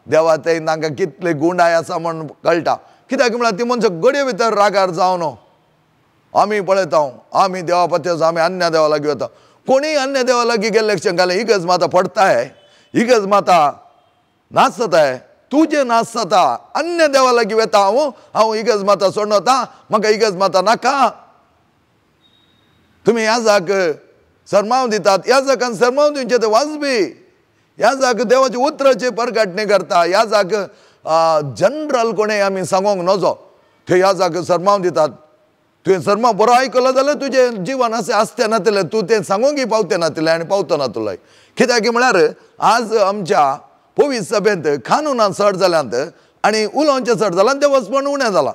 देवा ते तांकां कितले गुंडाय आसा म्हूण कळटा. कित्याक म्हळ्यार ती मनशां घडये भितर रागार जावन आमी पळयता, आमी देवा पत्याचो, आमी अन्य देवा लागीं वता. कोणीय अन्य देवा लागीं गेल्ले शंकाले इगर्ज माता पडताय, इगर्ज माता नाचताय, तुजें नाचता अन्य देवा लागीं वता हांव, हांव इगर्ज माता सोडून वता, म्हाका इगर्ज माता नाका. तुमी याजाक सरमाव दितात, याजाकान सरमाव दिवचें तें वाजबी, याजाक देवाचे उतराचे परगाटणी करता, याजाक जनरल कोणें आमी सांगोंक नजो, ते याजाक सरमाव दितात. तुवें सरमाव बरो आयकलो जाल्यार तुजें जिवन अशें आसतें नातलें, तूं तें सांगूंकय पावतें नातलें आनी पावतो नातलें. कित्याक म्हळ्यार आज आमच्या पवित्र सभेंत कानुनां चड जाल्यांत आनी उलोवचें चड जालां, देवस्पण उणें जालां.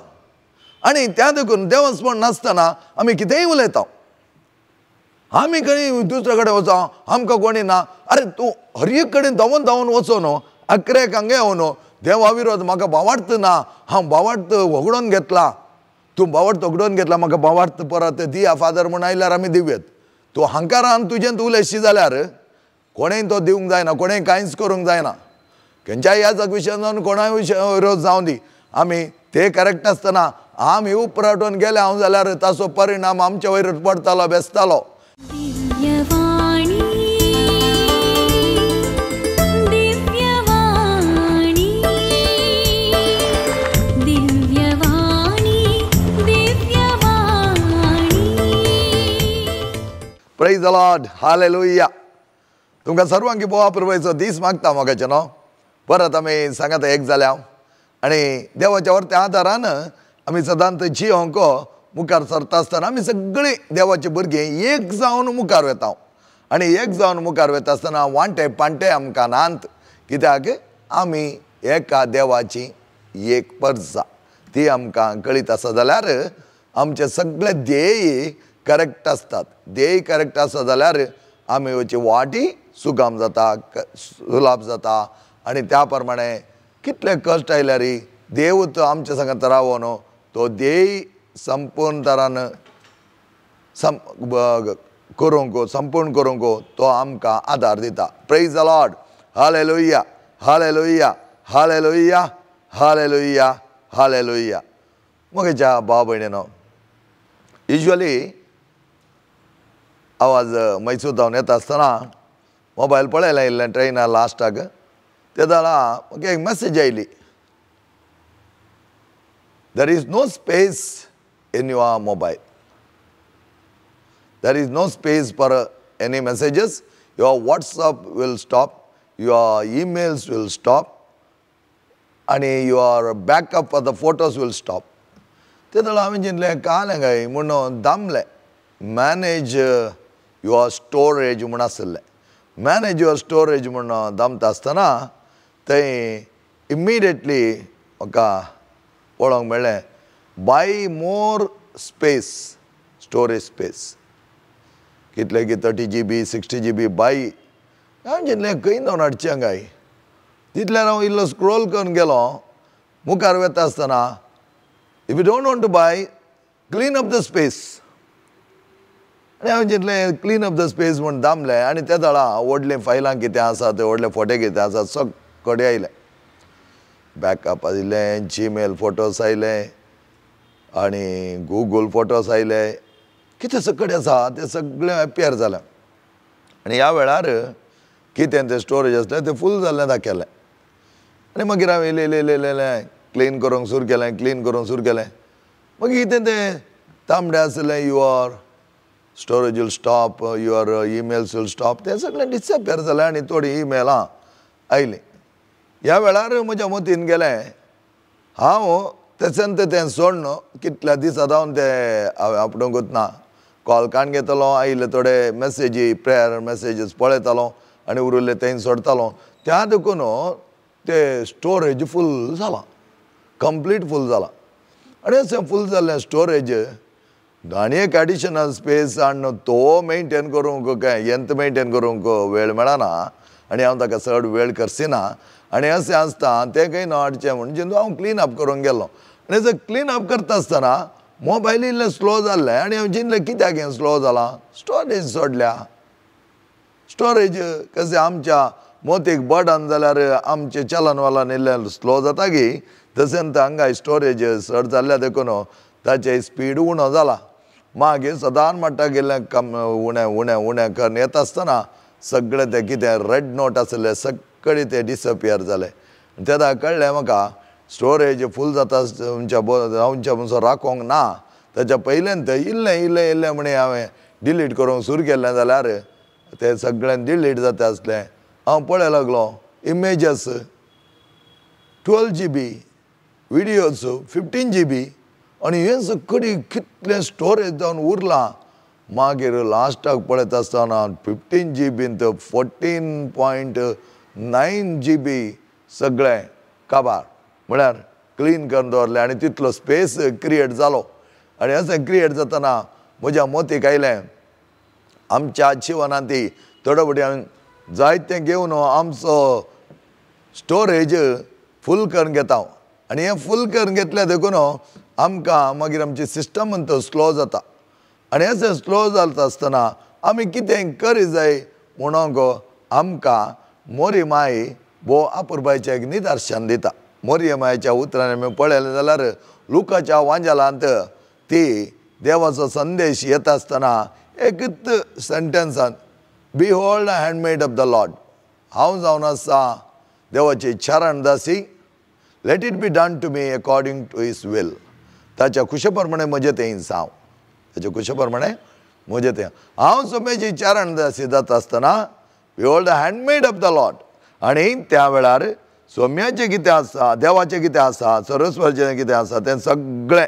आनी त्या देखून देवस्पण नासतना आमी कितेंय उलयता, आमी खंय दुसरे कडेन वचो, आमकां कोणी ना. अरे तूं हर एक कडेन धांवून धांवून वचो न्हू, अकरेक हांगा येवं न्हू, देवा विरोध म्हाका भावार्थ ना, हांव भावार्थ वगडोवन घेतला, तूं भावार्थ वगडोवन घेतला, म्हाका भावार्थ परत दिया फादर म्हूण आयल्यार आमी दिवयेत. तूं हांकारान तुजें उलयशी जाल्यार कोणेंय तो दिवंक जायना, कोणेंय कांयच करूंक जायना. खंयच्याय याजक विशयान जावन कोणाय विरोध जावं दी, आमी ते करेक्ट आसतना आमी उपराटून गेले हांव जाल्यार ताचो परिणाम आमचे वयर पडटालो, बेसतालो. Praise the Lord, hallelujah. तुमकां सर्वांकी बोवा पुरवयचो दीस मागता मोगाचे न्हू. परत आमी सांगात एक जाल्या आनी देवाच्या वरत्या आदारान आमी सदांच जियोंक मुखार सरता आसतना आमी सगळीं देवाची भुरगीं एक जावन मुखार वता. आनी एक जावन मुखार वता आसतना वांटे पांटे आमकां नात, कित्याक आमी एका देवाची एक परजा, ती आमकां कळीत आसा जाल्यार आमचे सगळे ध्येय करेक्ट आसतात. ध्येय करेक्ट आसा जाल्यार आमी वची वाटी सुगाम जाता, सुलाभ जाता. आनी त्या प्रमाणे कितले कश्ट आयल्यार देव तो आमच्या सांगात रावो न्हू, तो ध्येय संपूर्ण तरान करूंक, संपूर्ण करूंक तो आमकां आदार दिता. Praise the Lord, hallelujah, hallelujah, hallelujah, hallelujah, hallelujah. म्हज्या भाव भयणीनो, युज्वली आवाज मैसूर जावन येता आसतना मोबायल पळयला इल्लें ट्रेनार लास्टाक, ते जाणा म्हाका एक मॅसेज आयली, there is no space in your mobile, there is no space for any messages, your WhatsApp will stop, your emails will stop आनी your backup for the photos will stop. ते जाल्यार हांवें चिंतलें कालें काय म्हणून दामलें, मॅनेज your storage म्हूण आशिल्लें. Manage your storage म्हूण दामता आसतना थंय इमिडिएटली म्हाका पळोवंक मेळ्ळें, buy more space, storage space, कितले की 30 GB 60 GB buy. हांवें चिंतलें खंय जावन हाडचें काय, तितल्यार हांव इल्लो स्क्रोल करून गेलो. मुखार वता आसतना if you don't want to buy, clean up the space. आनी हांवें चिंतलें क्लीन अप the space म्हूण दामलें आनी त्या जाणा व्हडलीं फायलां कितें आसा ते व्हडले फोटे कितें आसा सगळे आयले, बॅकअप आयलें, जीमेल फोटोस आयले आनी गुगल फोटोस आयले, कितें सगळें आसा तें सगळें एपियर जालें. आनी ह्या वेळार कितें तें स्टोरेज आसलें तें फूल जाल्लें दाखयलें. आनी मागीर हांवें इल्लें इल्लें इल्लें इल्लें क्लीन करूंक सुरू केलें, क्लीन करूंक सुरू केलें. मागीर कितें तें तांबडें आसलें, your storage will stop, your emails will stop, तें सगळें डिसअपियर जालें आनी थोडीं ईमेलां आयलीं. ह्या वेळार म्हज्या मतीन गेलें, हांव तेच्यान तें सोडन कितल्या दिसां जावन तें हांवें आपडूंकूच ना. कॉल काण घेतलो, आयिल्ले थोडे मॅसेजी, प्रेयर मॅसेजीस पळयतालो आनी उरिल्ले तें सोडतालो. त्या देखून ते स्टोरेज फूल जालां, कंप्लीट फूल जालां. आनी अशें फूल जाल्लें स्टोरेज आनी एक एडिशनल स्पेस हाडून तो मेनटेन करूंक काय यंत्र मेनटेन करूंक वेळ मेळना आनी हांव ताका चड वेळ करसिना. आनी अशें आसता तें खंय ना हाडचें म्हूण जेन्ना हांव क्लीन अप करूंक गेलो. आनी जर क्लीन अप करता आसतना मोबायल इल्लें स्लो जाल्लें आनी हांव चिंतलें कित्याक हें स्लो जालां, स्टोरेज सोडल्या. स्टोरेज कशें आमच्या मोतीक बर्डन जाल्यार आमचें चलन वलन इल्लें स्लो जाता गी, तशेंच हांगा स्टोरेज चड जाल्ल्या देखून ताचें स्पीड उणो जाला. मागीर सदांच म्हणटा गेल्लें कम उणें उणें उणें करून येता आसतना सगळें तें कितें रेड नोट आसलें सगळें तें डिसपियर जालें. तेन्ना कळ्ळें म्हाका स्टोरेज फूल जाता तुमच्या रावच्या म्हणसर राखोंक ना. ताच्या पयल्यान तें इल्लें इल्लें इल्लें म्हणी हांवें डिलीट करूंक सुरू केल्लें जाल्यार तें सगळें डिलीट जाता आसलें. हांव पळय लागलो इमेजस 12 GB, videos 15 GB आनी हें सगळी कितलें स्टोरेज जावन उरलां. मागीर लास्टाक पळयता आसतना 15 जीबींत 14.9 GB सगळें काबार म्हळ्यार क्लीन करून दवरलें आनी तितलो स्पेस क्रिएट जालो. आनी अशें क्रिएट जातना म्हज्या मोतीक आयलें आमच्या जिवनांत ती थोडे फावटी जायतें घेवन आमचो स्टोरेज फूल करून घेता आनी हें फूल करून घेतलें देखून आमकां मागीर आमची सिस्टम म्हणटा स्लो जाता. आनी अशें स्लो जाता आसतना आमी कितें करी जाय म्हणूंक आमकां मोरी माई भोव अपुरबायचें एक निदर्शन दिता. मोरी मायच्या उतरांनी आमी पळयलें जाल्यार लुकाच्या वांजेलांत ती देवाचो संदेश येता आसतना एकच सेंटेन्सान behold handmaid of the Lord, हांव जावन आसा देवाची चरण दासी, let it be done to me according to his will. ताच्या खुशे प्रमाणे म्हजें तें जावं, ताच्या खुशे प्रमाणे म्हजें तें हांव सोम्याची चरण दासी जाता आसतना behold the handmaid of the Lord. आनी त्या वेळार सोम्याचें कितें आसा, देवाचें कितें आसा, सरस्वतीचें कितें आसा तें सगळें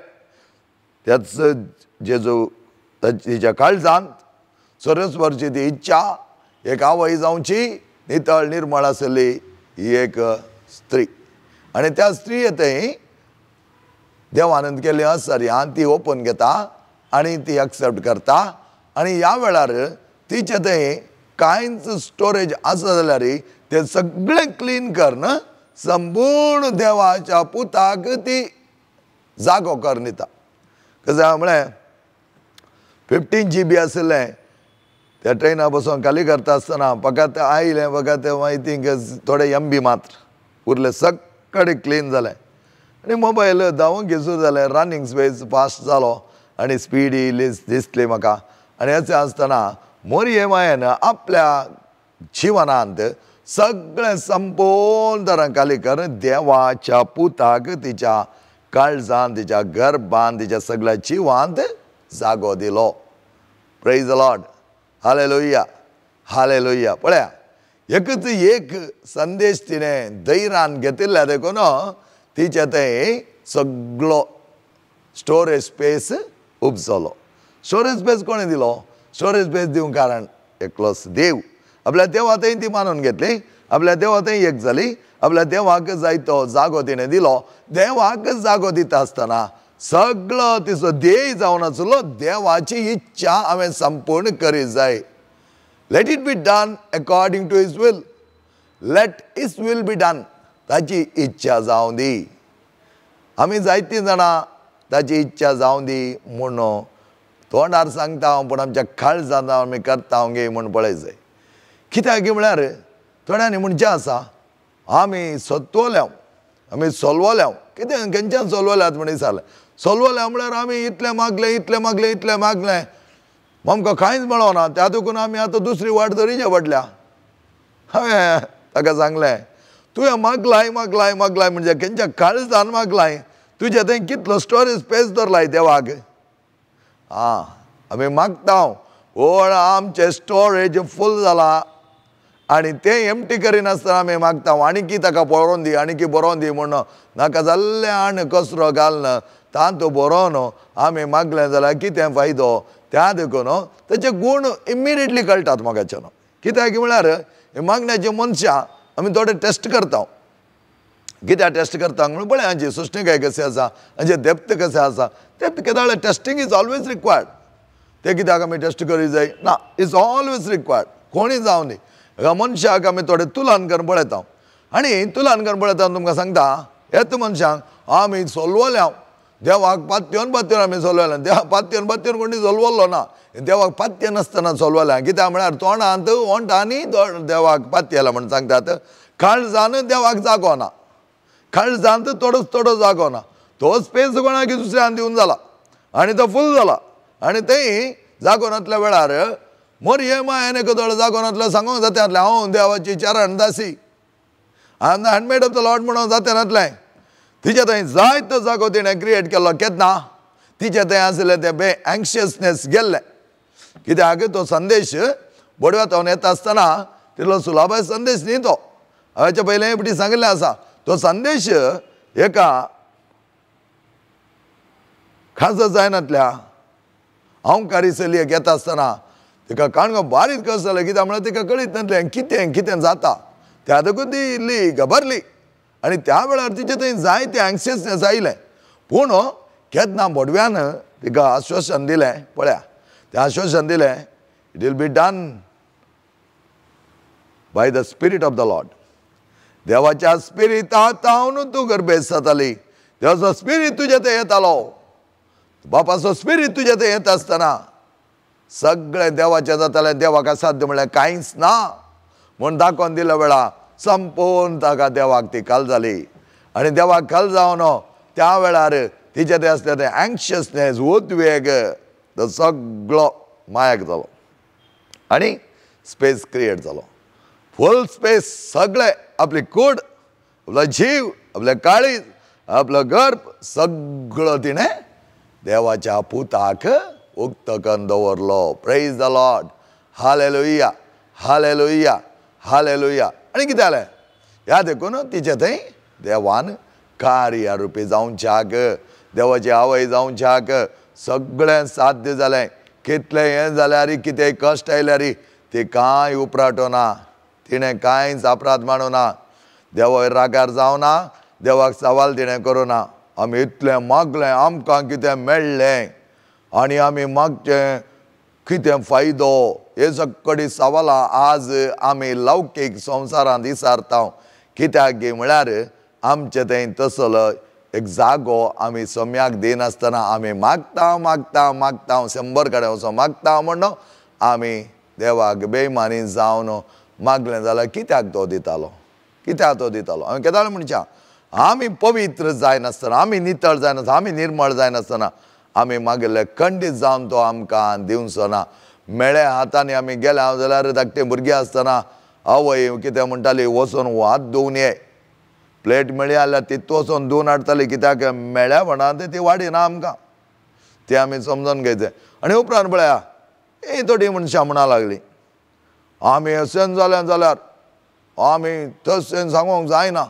त्याच जेजू तिच्या काळजांत सरस्वरची ती इच्छा एक आवय जावची, नितळ निर्मळ आसली ही एक स्त्री. आनी त्या स्त्री थंय देवानंद केल्ली आसरी ती ओपन घेता आनी ती एक्सेप्ट करता. आनी ह्या वेळार तिचे थंय कांयच स्टोरेज आसा जाल्यार तें सगळें क्लीन करून संपूर्ण देवाच्या पुताक ती जागो करून दिता. कशें हांवें म्हळें 15 GB आशिल्लें त्या ट्रेना बसून खाली करता आसतना फकत आयलें फकत I think थोडे MB मात्र उरले, सगळें क्लीन जालें. आनी मोबायल धांवूंक सुरू जालें, रनिंग स्पेस फास्ट जालो आनी स्पीड इल्ली दिसली म्हाका. आनी अशें आसतना मोरये मायेन आपल्या जिवनांत सगळें संपूर्ण तरान खाली करून देवाच्या पुताक तिच्या काळजान, तिच्या गर्भान, तिच्या सगळ्या जिवांत जागो दिलो. Praise the Lord, hallelujah, hallelujah. पळया एकच एक संदेश तिणें धैर्यान घेतिल्ल्या देखून तिचें थंय सगळो स्टोरेज स्पेस उपजलो. स्टोरेज स्पेस कोणें दिलो? स्टोरेज स्पेस दिवंक कारण एकलोच देव. आपल्या देवा थंय ती मानून घेतली, आपल्या देवा थंय एक जाली, आपल्या देवाक जायतो जागो तिणें दिलो. देवाक जागो दिता आसतना सगळो तिचो ध्येय जावन आसलो देवाची इच्छा हांवें संपूर्ण करी जाय. Let it be done according to his will, let his will be done. ताची इच्छा जावं दी. आमी जायतीं जाणां ताची इच्छा जावं दी म्हूण तोंडार सांगता पूण आमच्या काळजान आमी करता गे म्हूण पळय जाय. कित्याक म्हळ्यार थोड्यांनी म्हणचें आसा आमी सत्वल्या, आमी सोलवल्या. कितें खंयच्यान सोलवल्यात म्हण विचारलें. सोलवल्या म्हळ्यार आमी इतलें मागलें, इतलें मागलें, इतलें मागलें, आमकां कांयच मेळना, त्या देखून आमी आतां दुसरी वाट धरीचे पडल्या. हांवें ताका सांगलें तुवें मागलाय मागलाय मागलाय म्हणजे खंयच्या काळजान मागलाय, तुजें थंय कितलो स्टोरेज स्पेस दवरलाय देवाक. आं आमी मागता पूण आमचें स्टोरेज फूल जाला आनी तें एमटी करिनासतना आमी मागता आनी ताका बरोवन दी, आनी बरोवन दी म्हूण नाका जाल्लें आनी कचरो घालना तांतू बरोवन आमी मागलें जाल्यार कितें फायदो? त्या देखून ताचे गूण इमिडिएटली कळटात म्हाकाच्यान. कित्याक म्हळ्यार मागण्याचे मनशां आमी थोडे टेस्ट करता. कित्याक टेस्ट करता म्हणून पळय हांची सुश्णिकाय कशी आसा, हांचें डेप्थ कशें आसा. तें केदाळे टेस्टींग is always required. तें कित्याक आमी टेस्ट करी जाय ना, is always required. कोणीय जावं दी एका मनशाक आमी थोडे तुलन करून पळयता आनी तुलन करून पळयता तुमकां सांगता येता मनशांक आमी सोलवल्या देवाक पात्योन पात्योन आमी चलवलें, देवा पात्योन पात्योन कोणी चलवल्लो ना, देवाक पात्य नासतना चलवलें. कित्याक म्हळ्यार तोंडांत ओंठांनी देवाक पातयेला म्हण सांगतात, काळजान देवाक जागो ना, काळजांत थोडोच थोडो जागो ना, तो स्पेस कोणाक दुसऱ्यान दिवन जाला आनी तो फूल जाला. आनी थंय जागो नासल्या वेळार मोरये मायेन एक जागो नासलो सांगूंक जाता नासलें हांव देवाची चरण दासी, I am the handmaid of the Lord म्हणून जाता नासलें. तिच्या थंय जायतो जागो तिणें क्रिएट केल्लो. केन्ना तिच्या थंय आसलें तें बे एंक्शियसनेस गेल्लें. कित्याक तो संदेश बोडव्या येता आसतना तितलो सुलाभाय संदेश न्ही तो. हाच्या पयलें पटी सांगिल्लें आसा, तो संदेश एका खासा जायनातल्या अहंकारी चलयेक येता आसतना तिका काणको बारीक कस जालें. कित्याक म्हळ्यार तिका कळीत नासलें कितें कितें जाता, त्या देखून ती इल्ली घबरली आनी त्या वेळार तिचे थंय जायतें एंक्शियसनेस आयलें. पूण केन्ना बोडव्यान तिका आश्वासन दिलें, पळया तें आश्वासन दिलें, it will be done by the spirit of the Lord. देवाच्या स्पिरिता तावन तूं गर्भेस्त जाताली, देवाचो स्पिरीट तुजे थंय येतालो, बापाचो स्पिरीट तुजे थंय येता आसतना सगळें देवाचें जातालें. देवाक असाध्य म्हणल्यार कांयच ना म्हूण दाखोवन दिल्या वेळा संपूर्ण ताका देवाक ती काल जाली. आनी देवाक काल जावन त्या वेळार तिचे तें आसलें तें एंक्शियसनेस उद्वेग तो सगळो मायक जालो आनी स्पेस क्रिएट जालो, फूल स्पेस. सगळे आपली कूड, आपलो जीव, आपलें काळीज, आपलो गर्भ सगळो तिणें देवाच्या पुताक उक्तो करून दवरलो. Praise the Lord, hallelujah, hallelujah, hallelujah. आनी कितें जालें ह्या देखून तिचे थंय देवान कार्य रुपी जावच्याक, देवाची आवय जावच्याक सगळें साध्य जालें. कितलें हें जाल्यार, कितें कश्ट आयल्यार ती कांय उपराटो ना, तिणें कांयच अपराध मांडूना, देवा रागार जावना, देवाक सवाल तिणें करूना. आमी इतलें मागलें, आमकां कितें मेळ्ळें आनी आमी मागचें कितें फायदो, हे सगळीं सवालां आज आमी लौकीक संवसारांत विसारता. कित्याक गी म्हळ्यार आमचे थंय तसलो एक जागो आमी सम्याक दिनासतना आमी मागता मागता मागता 100 कडेन वचोन मागता म्हणून आमी देवाक बेमानी जावन मागलें जाल्यार कित्याक तो दितालो, कित्याक तो दितालो. आमी केदाळ म्हणच्या आमी पवित्र जायनासतना, आमी नितळ जायनासतना, आमी निर्मळ जायनासतना आमी मागिल्ले खंडीत जावन तो आमकां दिवचो ना. मेळ्या हातांनी आमी गेले हांव जाल्यार धाकटीं भुरगीं आसतना आवय कितें म्हणटाली, वचोन हात धुवन ये, प्लेट मेळ्ळी जाल्यार तितू वचोन धुवन हाडटाली. कित्याक मेळ्या म्हणा ती वाडिना आमकां, ती आमी समजून घेयचें. आनी उपरांत पळया ही थोडीं मनशां म्हणा लागलीं आमी अशें जालें जाल्यार आमी तशें सांगूंक जायना.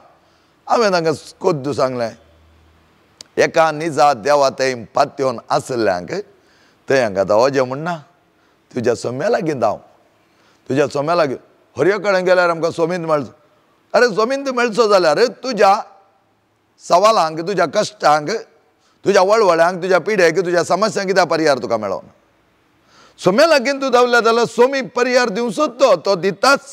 हांवें तांकां खुद्द सांगलें, एका निजा देवा थंय पात्योन आशिल्ल्यांक थंय हांकां आतां अजें म्हणना, तुज्या सोम्या लागीं धांव, तुज्या सोम्या लागीं. हरये कडेन गेल्यार आमकां सोमींत मेळचो, अरे सोमींत मेळचो जाल्यार तुज्या सवालांक, तुज्या कश्टांक, तुज्या वळवळ्यांक, तुज्या पिडेक, तुज्या समस्यांक कित्याक पर्याय तुका मेळोन. सोम्या लागीं तूं धांवल्या जाल्यार सोमी पर्याय दिवचो तो, तो दिताच.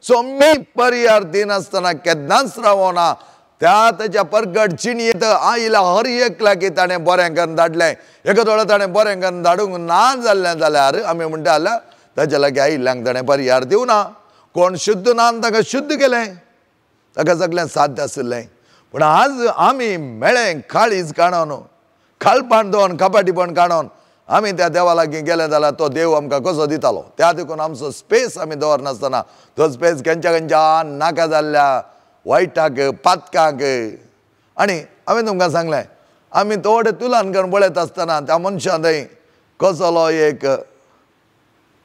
सोमी पर्याय दिनासतना केन्नाच रावना. त्या ताच्या परगट जिणयेंत आयला हर एक लागीं ताणें बरें करून धाडलें. एका थोडो ताणें बरें करून धाडूंक ना जाल्लें जाल्यार आमी म्हणटा जाल्यार ताच्या लागीं आयिल्ल्यांक ताणें पर्याय दिवना. कोण शुद्ध ना ताका शुद्ध केलें, ताका सगळें साध्य आशिल्लें. पूण आज आमी मेळ्ळें काळीज काडून, खालपाण दवरून, कपाटीपण काडून आमी त्या देवा लागीं गेले जाल्यार तो देव आमकां कसो दितालो. त्या देखून आमचो स्पेस आमी दवरनासतना तो स्पेस खंयच्या खंयच्या नाका जाल्ल्या वायटाक, पातकाक. आनी हांवें तुमकां सांगलें, आमी थोडे तुलन करून पळयत आसतना त्या मनशान थंय कसलो एक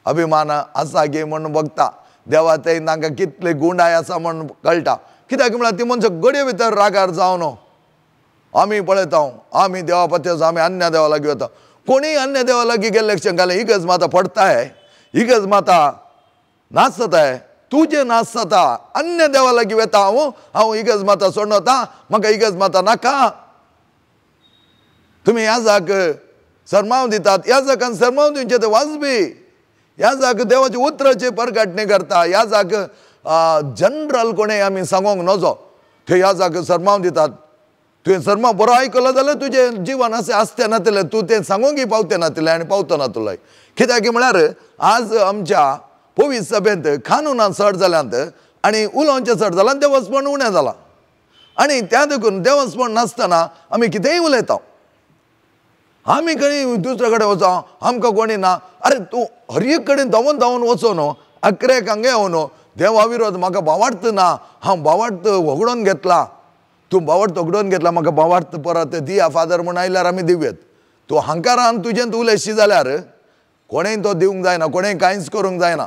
अभिमान आसा की म्हूण बघता, देवा थंय तांकां कितले गुंडाय आसा म्हूण कळटा. कित्याक म्हळ्यार ती मनशां घडये भितर रागार जावन आमी पळयता, आमी देवा पत्याचो, आमी अन्य देवा लागीं वता. कोणीय अन्य देवा लागीं गेल्ले शंकाले इगर्ज माता पडताय, इगर्ज माता नाचताय, तुजें नाचता अन्य देवा लागीं वता हांव, हांव इगर्ज माता सोडून वता, म्हाका इगर्ज माता नाका. तुमी ह्या जाक सरमाव दितात, ह्या जाकान सरमाव दिवचें तें वाजबी, ह्या जाक देवाचे उतराचे परगटणी करता, ह्या जाक जनरल कोणें आमी सांगूंक नजो, ते ह्या जाक सरमाव दितात. तुवें सर्मा बरो आयकलो जाल्यार तुजें जिवन अशें आसतें नातलें, तूं तें सांगूंकय पावतें नातलें आनी पावतो नातलोय. कित्याक म्हळ्यार आज आमच्या पवित्र सभेंत कानुनां चड जाल्यांत आनी उलोवचें चड जालां, देवस्पण उणें जालां. आनी त्या देखून देवस्पण नासतना आमी कितेंय उलयता. आमी खंय दुसरे कडेन वचो, आमकां कोणी ना. अरे तूं हर एक कडेन धांवून धांवून वचो न्हू, अकरेक हांगा येवन न्हू देवा विरोध म्हाका भावार्थ ना, हांव भावार्थ वगडोवन घेतला, तूं भावार्थ वगडोवन घेतला, म्हाका भावार्थ परत दिया फादर म्हूण आयल्यार आमी दिवयेत. तूं हांकारान तुजें तूं उलयशी जाल्यार कोणेंय तो दिवंक जायना, कोणेंय कांयच करूंक जायना.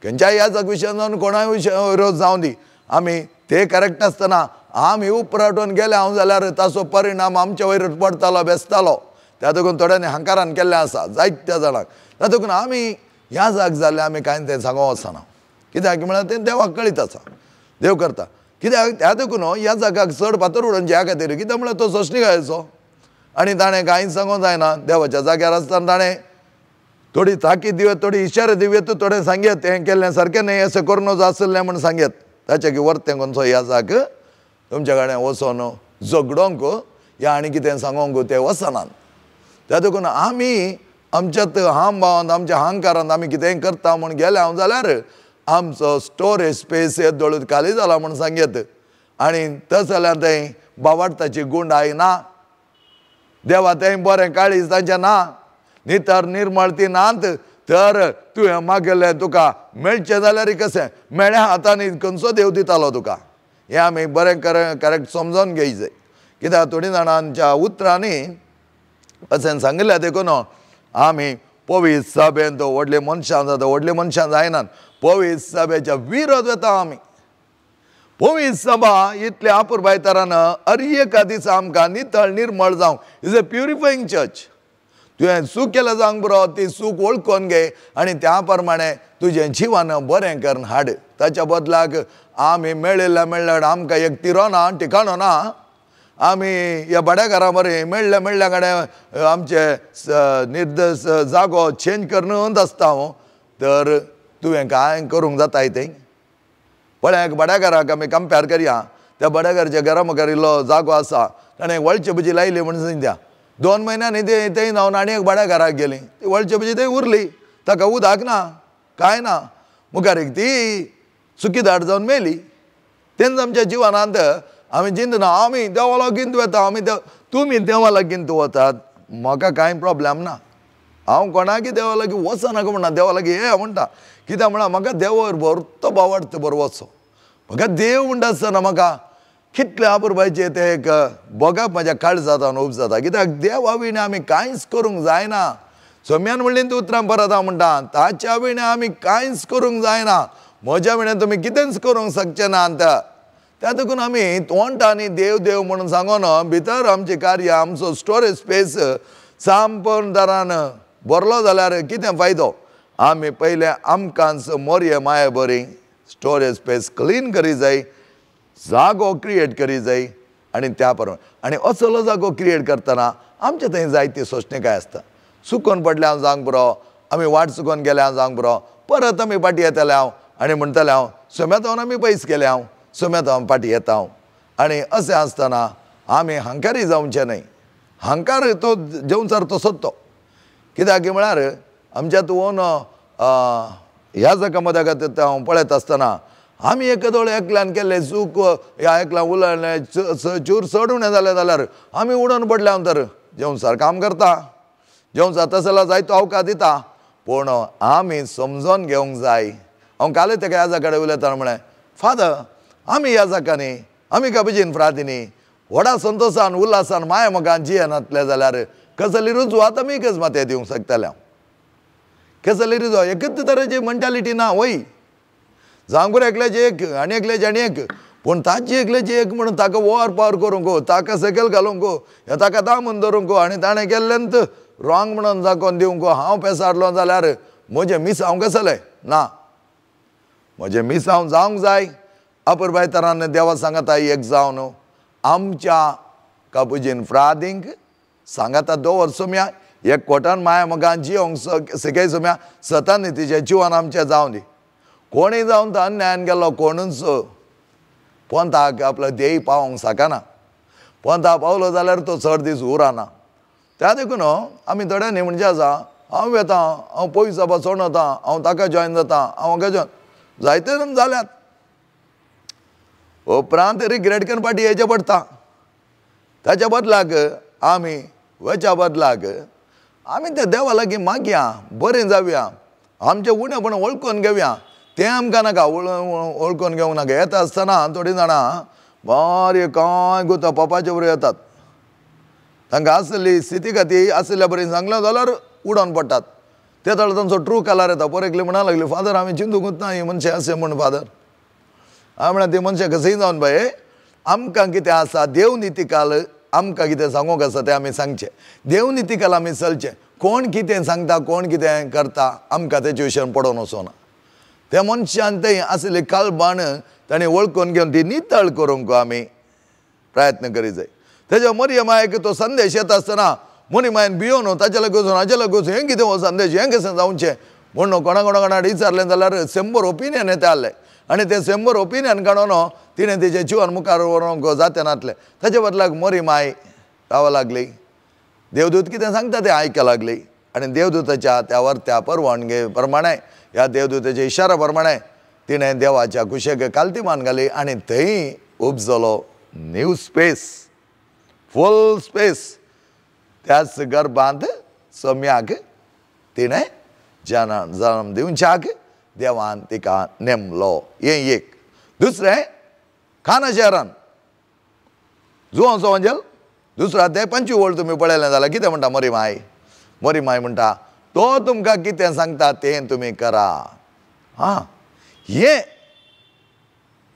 खंयच्याय ह्या जग विशयान जावन कोणाय विरोध जावं दी, आमी ते करेक्ट आसतना आमी उपराटून गेले हांव जाल्यार ताचो परिणाम आमच्या वयर पडटालो, बेसतालो. त्या देखून थोड्यांनी हांकारान केल्लें आसा जायत्या जाणांक. त्या देखून आमी ह्या जाग जाल्ले आमी कांय तें सांगूंक वचना, कित्याक म्हळ्यार तें देवाक कळीत आसा, देव करता. कित्याक त्या देखून ह्या जागाक चड फातर उडोवचें ह्या खातीर, कित्याक म्हळ्यार तो सोंसणीकायेचो आनी ताणें कांयच सांगूंक जायना. देवाच्या जाग्यार आसतना ताणें थोडी ताकीद दिवयेत, थोडी इशारे दिवयेत, थोडें सांगयेत हें केल्लें सारकें न्हय, अशें करून आसलें म्हूण सांगयेत. ताचें की वर्तें खंयचो ह्या जाग तुमच्या कडेन वचोन झगडोंक या आनी कितें सांगोंक ते वचनात. त्या देखून आमी आमच्यात हांब भावांत आमच्या अहंकारांत आमी कितेंय करता म्हूण गेले हांव जाल्यार आमचो स्टोरेज स्पेस येदोळूच खाली जाला म्हूण सांगयेत. आनी तस जाल्यार थंय बावाडताची गुंडाय ना, देवा थंय बरें काळीज तांचें ना, नितर निर्मळ ती नात. तर तुवें मागयलें तुका मेळचें जाल्यार कशें मेळ्या हातांनी खंयचो देव दितालो तुका? हें आमी बरें करेक्ट समजून घेय जाय. कित्याक थोडीं जाणांच्या उतरांनी अशें सांगिल्लें देखून आमी पवित्र सभेंत व्हडले मनशां जाता, व्हडले मनशां जायनात, पवित्र सभेच्या विरोध वता आमी. पवित्र सभा इतल्या अपुरबायतरान हर एका दिसा आमकां नितळ निर्मळ जावंक, is a purifying church. तुवें चूक केल्या जावंक बरो, ती चूक वळखून घे आनी त्या प्रमाणे तुजें जिवन बरें करून हाड. ताच्या बदलाक आमी मेळिल्ल्या मेळ्ळ्या आमकां एक तिरो ना, ठिकाणो ना. आमी ह्या भाड्या घरा बरें मेळ्ळ्या मेळ्ळ्या कडेन आमचे निर्दोश जागो चेंज करून आसता हांव, तर तुवें कांय करूंक जाताय तें. पळय एक भाड्या घराक आमी कंपेर करया, त्या भाड्या घराच्या घरा मुखार इल्लो जागो आसा, ताणें वळचे भजी लायली म्हूण सांगता. 2 म्हयन्यांनी ते थंय जावन आनी एक भाड्या घराक गेली, ती वळचे भजी थंय उरली, ताका उदक ना कांय ना, मुखार एक ती चुकीदार जावन मेली. तेन्ना आमच्या जिवनांत आमी जिंदना, आमी देवा लागीं वता, आमी देव तुमी देवा लागीं वतात, म्हाका कांय प्रोब्लेम ना. हांव कोणाकी देवा लागीं वचनाका म्हणना, देवा लागीं हे म्हणटा. कित्याक म्हणा म्हाका देवार भरतो बावडटा बरो वचो, म्हाका देव म्हणटा आसतना म्हाका कितलें अपुरबायचें तें एक भोगप म्हाज्या काळजांत उब जाता. कित्याक देवा विणें आमी कांयच करूंक जायना. सोम्यान म्हणलीं ती उतरां परत हांव म्हणटा, ताच्या विणें आमी कांयच करूंक जायना, म्हज्या विणें तुमी कितेंच करूंक शकचे ना. त्या देखून आमी तोंडांनी देव देव म्हणून सांगून भितर आमचें कार्य आमचो स्टोरेज स्पेस सामपूर्ण दरान भरलो जाल्यार कितें फायदो? आमी पयलें आमकांच मोरये माये बरी स्टोरेज स्पेस क्लीन करी जाय, जागो क्रिएट करी जाय. आनी त्या प्रमाणे आनी असलो जागो क्रिएट करतना आमचे थंय जायती सोंसणीकाय आसता. चुकोन पडलें हांव जावंक पुरो, आमी वाट चुकोन गेले हांव जावंक पुरो, परत आमी फाटीं येतले हांव आनी म्हणटले हांव सोम्यात हांव आमी पयस गेले हांव, सोम्यात हांव फाटीं येता हांव. आनी अशें आसतना आमी हंकारी जावचें न्हय. हंकार तो जेवचार तसोच तो, कित्याक म्हळ्यार आमच्या तुवन ह्या जाका मदगत हांव पळयत आसतना आमी एकादोळ एकल्यान केल्लें चूक ह्या एकल्यान उलयलें चूर चड उणें जालें जाल्यार आमी उडोवन पडले हांव तर जेवणसार काम करता, जेवणसार तसो जाल्यार जायतो अवकाश दिता, पूण आमी समजोन घेवंक जाय. हांव कालय तेका ह्या जाका कडेन उलयतना म्हळें, फादर आमी ह्या जाकांनी आमी काबुजीन फ्रातिनी व्हडा संतोशान उल्हासान माया मोगान जियेनातले जाल्यार कसली रुजवात आमी एकच मातये दिवंक शकतले हांव. कसली रुजवात एकच तरेची मेंटालिटी ना वय, जावंक एकल्याची एक आनी एकल्याची आनी एक, पूण ताची एकल्याची एक म्हणून ताका ओवर पावर करूंक, ताका सकयल घालूंक, ताका दामून धरूंक आनी ताणें केल्लेंच रॉंग म्हणून दाखोवन दिवंक. हांव पेसाडलो जाल्यार म्हजें मिसांव कसलें ना, म्हजें मिसांव जावंक जाय. अपुरबायतरान देवा सांगाता एक जावन आमच्या कापुजीन फ्रादींक सांगाता दवर सोम्या, एक कोटान माया मोगान जियोंक शिकय सोम्या, सतान तिचें जिवन आमचें जावं दी. कोणूय जावन तो अन्यायान गेलो, कोणूच पोंताक आपलो ध्येय पावोंक शकना. पोंता पावलो जाल्यार तो चड दीस उरना. त्या देखून आमी थोड्यांनी म्हणजे आसा हांव वेता, हांव पयस जावपा सोडून वता, हांव ताका जॉयन जाता, हांव हाका जॉयन जायते जाण जाल्यात. उपरांत रिग्रेट करून फाटीं येवचें पडटा. ताच्या बदलाक आमी वच्या बदलाक आमी त्या देवा लागीं मागया, बरें जावया, आमचें उणेपण वळखून घेवया. तें आमकां नाका, वळखून घेवंक नाका. येता आसतना थोडीं जाणां बरी कांय गुता पपाचे बरी येतात, तांकां आसली स्थिती खातीर आसल्या बरी सांगलें जाल्यार उडोवन पडटात. ते जाल्यार तांचो ट्रू कलर येता. पर एकली म्हणा लागली, फादर आमी चिंतूंकूच ना ही मनशां अशें म्हूण. फादर हांवें म्हळ्यार ती मनशां कसंय जावन बाये आमकां कितें आसा देव नितिकाल आमकां कितें सांगूंक आसा तें आमी सांगचें, देव नितिकाल आमी चलचें. कोण कितें सांगता कोण कितें करता आमकां तेचे विशयान पडोवन वचना. त्या मनशान थंय आसली कालबाण ताणें वळखून घेवन ती नितळ करूंक आमी प्रयत्न करीत जाय. तेज्या मरियम मायक तो संदेश येता आसतना मरी मायन भियोन ताच्या लागीं वचून हाच्या लागीं वचून हें कितें हो संदेश हें कशें जावचें म्हणून कोणा कोणा कोणा विचारलें जाल्यार 100 ओपिनियन येता आसलें. आनी ते 100 ओपिनियन काडून तिणें तेजें जिवन मुखार व्हरूंक जातें नासलें. ताचे बदलाक मरी माय रावं लागली, देवदूत कितें सांगता तें आयकूंक लागली आनी देवदूताच्या त्या वर्त्या परवानगे प्रमाणे ह्या देवदूताच्या इशारा प्रमाणे तिणें देवाच्या कुशेक कालती मान घाली आनी थंय उपजलो न्यू स्पेस, फूल स्पेस. त्याच गर्भांत सम्याक तिणें जन्म दिवच्याक देवान तिका नेमलो. हें एक. दुसरें खाना शहरान जुवांचो वांजेल दुसरा ते 25 वळ तुमी पळयलें जाल्यार कितें म्हणटा मरी माय? मरी माय म्हणटा तो तुमकां कितें सांगता तें तुमी करा. हां, हें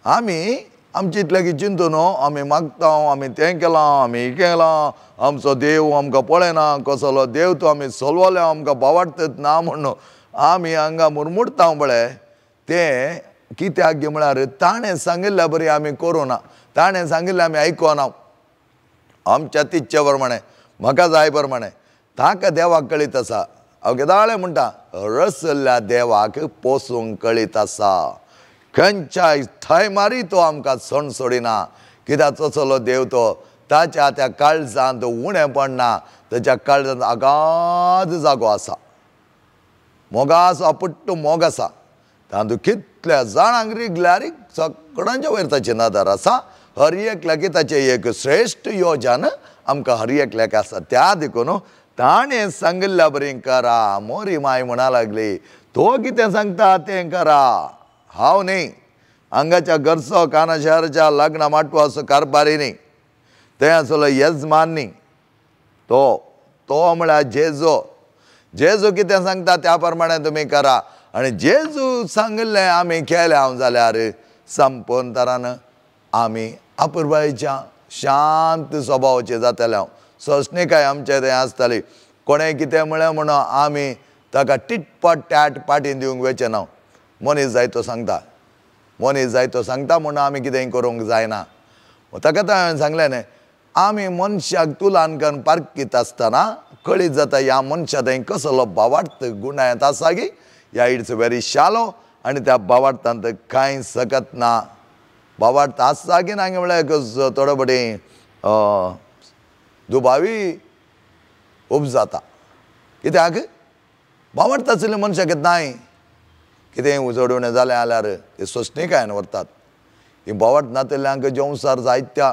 आमी आमचे इतलें चिंतून आमी मागता, आमी तें केलां, आमी हें केलां, आमचो देव आमकां पळयना, कसलो देव तो आमी सोलवले, आमकां बावाडटत ना म्हणून आमी हांगा मुरमुरता पळय. तें कित्याक म्हळ्यार ताणें सांगिल्ल्या बरी आमी करूं ना, ताणें सांगिल्लें आमी आयकना. आमच्या तिच्छे प्रमाणे म्हाका जाय प्रमाणे ताका देवाक कळीत आसा. हांव केदाळे म्हणटा रसल्ल्या देवाक पोसूंक कळीत आसा. खंयच्याय थंय मारी तो आमकां सण सोडिना. कित्याक तसलो देव तो ताच्या त्या काळजांत उणें पडना, ताच्या काळजांत आगाद जागो आसा, मोगाचो अपुट्टो मोग आसा. तातूंत कितल्या जाणांक रिगल्यार सगळ्यांच्या वयर ताची नदर आसा. हर एकल्याक ताचें एक श्रेश्ठ योजन आमकां हर एकल्याक आसा. त्या देखून ताणें सांगिल्ल्या बरी करा. मोरी माय म्हणा लागली तो कितें सांगता तें करा, हांव न्ही. हांगाच्या घरचो काना शहराच्या लग्न माटवाचो कारभारी न्ही, थंय आसलो येजमान न्ही, तो तो म्हळ्यार जेजो. जेजू कितें सांगता त्या प्रमाणे तुमी करा. आनी जेजू सांगिल्लें आमी केलें हांव जाल्यार संपूर्ण तरान आमी अपुरबायेच्या शांत स्वभावाचे जातले. हांव सोंसणीकाय आमचे थंय आसताली. कोणें कितें म्हळें म्हणून आमी ताका टिटपट टॅट पाटीन दिवंक वचें ना. मनीस जायतो सांगता, मनीस जायतो सांगता म्हणून आमी कितेंय करूंक जायना. ताका तर हांवें सांगलें न्ही, आमी मनशाक तुलान करून पारखीत आसतना कळीत जाता ह्या मनशा थंय कसलो बावार्थ गुणायत आसा की ह्या it's very shallow आनी त्या बावार्थांत कांय सकत ना. बावार्थ आसा की ना म्हळ्यार थोडे फावटी दुबावी उपजाता. कित्याक बावार्थ आशिल्ले मनशाक नाय कितेंय उजडवणें जालें जाल्यार ते सोंसणीकायेन व्हरतात. ही बावार्थ नातिल्ल्यांक संवसार जायत्या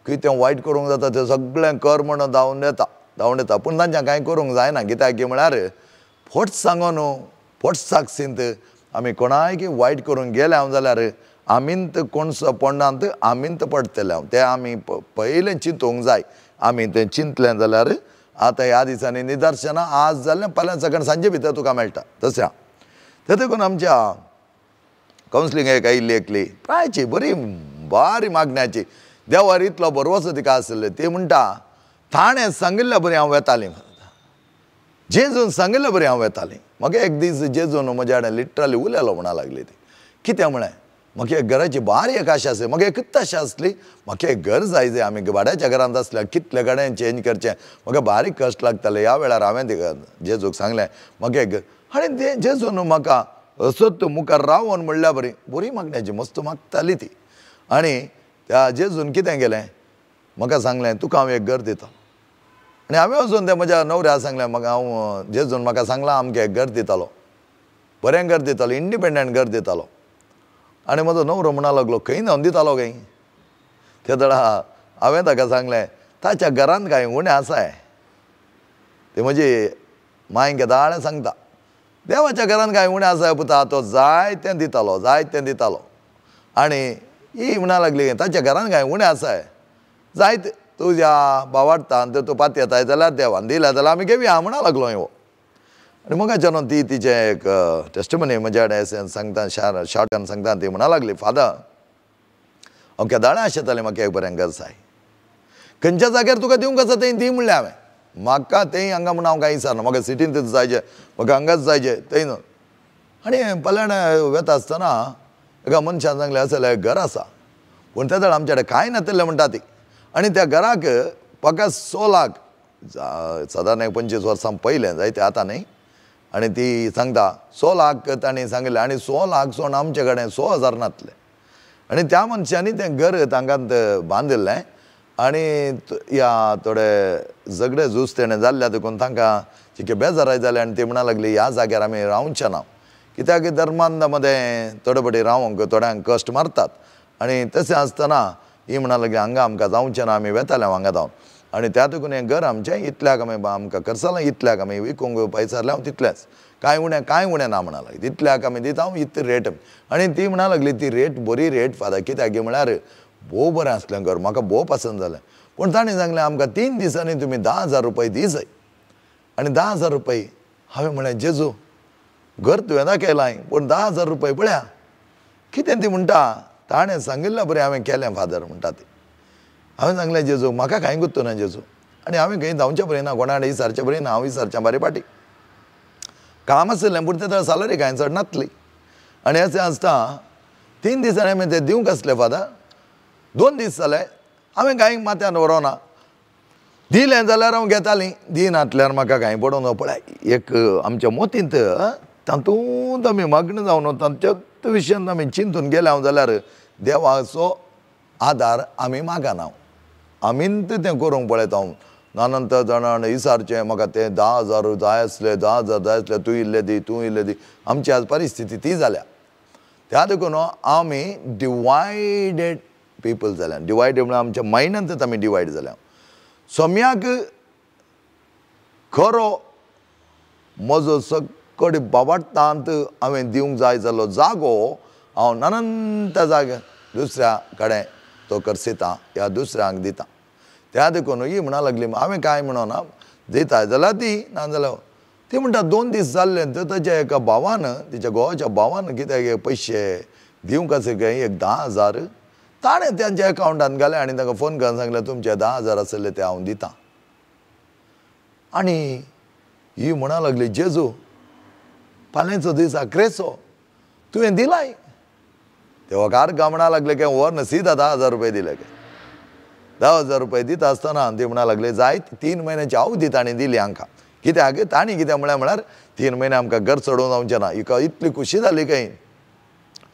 कितें वायट करूंक जाता तें सगळें कर म्हणून धांवन येता, धांवन येता. पूण तांच्या कांय करूंक जायना. कित्याक की म्हळ्यार फट सांगून फट साक्षींत आमी कोणायकी वायट करूंक गेले हांव जाल्यार आमींत कोणसो पोंडांत आमींत पडटले हांव. तें आमी पयलें चिंतूंक जाय. आमी तें चिंतलें जाल्यार आतां ह्या दिसांनी निदर्शनां आज जालें फाल्यां सकाळ सांजे भितर तुका मेळटा. तशें आहा. तें देखून आमच्या कावन्सिलिंग एक आयिल्ली एकली प्रायची बरी बारी मागण्याची देवार इतलो भरवसो तिका आशिल्लो. ती म्हणटा ताणें सांगिल्ल्या बरी हांव वेतालीं, जेजून सांगिल्ल्या बरी हांव वेतालीं. म्हाका एक दीस जेजून म्हज्या कडेन लिटरली उलयलो म्हणा लागली ती. कितें म्हळें, म्हाका एक घराची बारी एक आशा आसली, म्हाका एकूच आशा आसली, म्हाका एक घर जाय जाय. आमी भाड्याच्या घरांत आसल्यार कितले कडेन चेंज करचें, म्हाका बारीक कश्ट लागताले. ह्या वेळार हांवें तिका जेजूक सांगलें म्हाका एक, आनी तें जेजून म्हाका असो मुखार रावन म्हणल्या बरी बरी मागण्याची मस्त मागताली ती. आनी त्या जेजून कितें केलें, म्हाका सांगलें तुका हांव एक घर दिता. आनी हांवें वचून तें म्हज्या न्हवऱ्या सांगलें, म्हाका हांव जेजून म्हाका सांगलां आमकां एक घर दितालो, बरें घर दितालो, इंडिपेंडंट घर दितालो. आनी म्हजो न्हवरो म्हणा लागलो खंय न्हांवन दितालो खंय. ते दळा हांवें ताका सांगलें ताच्या घरांत कांय उणें आसाय. ते म्हजी मांय केदाळें सांगता देवाच्या घरांत कांय उणें आसाय पुता, तो जाय तें दितालो, जाय तें दितालो. आनी ही म्हणा लागली ताच्या घरांत कांय उणें आसाय, जायत तुज्या बावाडटान तर तूं पातयेताय जाल्यार देवान दिल्या जाल्यार आमी घेवया म्हणा लागलो हो. आनी म्हाका ती तिचें एक टेस्टमनी म्हज्या कडेन सांगता, शॉर्टान सांगता. ती म्हणा लागली फादर हांव केदाळें आशेतालें म्हाका एक बरें घर जाय, खंयच्या जाग्यार तुका दिवंक आसा थंय दी म्हणलें हांवें. म्हाका थंय हांगा म्हूण हांव कांय विचारना, म्हाका सिटींतच जायचें, म्हाका हांगाच जायचें थंय न्हू. आनी पल्याण वेता आसतना एका मनशान सांगलें अशें जाल्यार घर आसा, पूण तेदळ आमच्या कडेन कांय नातिल्लें म्हणटा ती. आनी त्या घराक फकत 6 लाख, सादारण एक 25 वर्सां पयलें जायते आतां न्ही. आनी ती सांगता 6 लाख तांणी सांगिल्लें आनी 6 लाख सोड आमचे कडेन 6,000 नातले. आनी त्या मनशांनी तें घर तांकां बांदिल्लें. आनी ह्या थोडे झगडे झूज तेणें जाल्ल्या देखून तांकां चिके बेजाराय जाले. आनी ती म्हणा लागली ह्या जाग्यार आमी रावचें ना, कित्याक धर्मांत मदें थोडे फावटी रावंक थोड्यांक कश्ट मारतात. आनी तशें आसतना ही म्हणा लागली हांगा आमकां जावचें ना, आमी वेताले हांगा जावन. आनी त्या देखून हें घर आमचें इतल्याक आमी आमकां खर्च इतल्याक आमी विकूंक पयसरले हांव तितलेंच, कांय उणें कांय उणें ना म्हणा लागली, तितल्याक आमी दिता हांव इतली रेट. आनी ती म्हणा लागली ती रेट बरी रेट फादर, कित्याक म्हळ्यार भोव बरें आसलें घर, म्हाका भोव पसंत जालें. पूण ताणें सांगलें आमकां 3 दिसांनी तुमी 10,000 रुपये दी जाय. आनी 10,000 रुपये हांवें म्हळें जेजू घर तुवें दाखयलां पूण 10,000 रुपये पळया कितें ती म्हणटा. ताणें सांगिल्लें बरें हांवें केलें फादर म्हणटा ती. हांवें सांगलें जेजू म्हाका कांय गुत्तो ना जेजू, आनी हांवें खंय धांवचें बरें ना, कोणा कडेन विचारचें बरें ना, हांव विचारचें बारी पाटी काम आशिल्लें पूण तें सालरी कांय चड नासली. आनी अशें आसता 3 दिसांनी हांवें तें दिवंक आसलें फादर, 2 दीस जाले हांवें कांय माथ्यान व्हरोना, दिलें जाल्यार हांव घेतालीं, दिनातल्यार म्हाका कांय पडोवंक पळय. एक आमच्या मोतींत तातूंत आमी मग्न जावन तांच्याच विशयांत आमी चिंतून गेले हांव जाल्यार देवाचो आदार आमी मागना, आमीच तें करूंक पळयता. हांव नानंत जाणां विचारचें म्हाका तें 10,000 जाय आसलें, 10,000 जाय आसलें, तूं इल्लें दी, तूं इल्लें दी. आमची आज परिस्थिती ती जाल्या. त्या देखून आमी डिवायडेड पीपल जाल्या. डिवायडेड म्हळ्यार आमच्या मायंडांतच आमी डिवायड जाल्या. सोम्याक खरो म्हजो सकड बाबाटांत हांवें दिवंक जाय जाल्लो जागो हांव नानंत जाग्यार दुसऱ्या कडेन तो करसिता ह्या दुसऱ्यांक दिता. त्या देखून ही म्हणा लागली हांवें कांय म्हणना, दिता जाल्यार दी ना जाल्यार ती म्हणटा 2 दीस जाल्ले तर ताच्या एका भावान, तिच्या घोवाच्या भावान कित्याक पयशे दिवंक आसा काय एक 10,000 ताणें तांच्या एकावंटान घालें आनी तांकां फोन करून सांगलें तुमचे 10,000 आसले ते हांव दितां. आनी ही म्हणा लागली जेजू फाल्यांचो दीस आक्रेचो तुवें दिलाय. तेव्हा कार म्हणा लागले काय व्हर सीधा 10,000 रुपये दिले काय. 10,000 रुपये दिता आसतना ती म्हणा लागले जायत 3 म्हयन्याची अवधी ताणें दिली आमकां, कित्याक तांणी कितें म्हळ्यार म्हळ्यार 3 म्हयने आमकां घर चडोवंक जावचें ना. हिका इतली खुशी जाली काय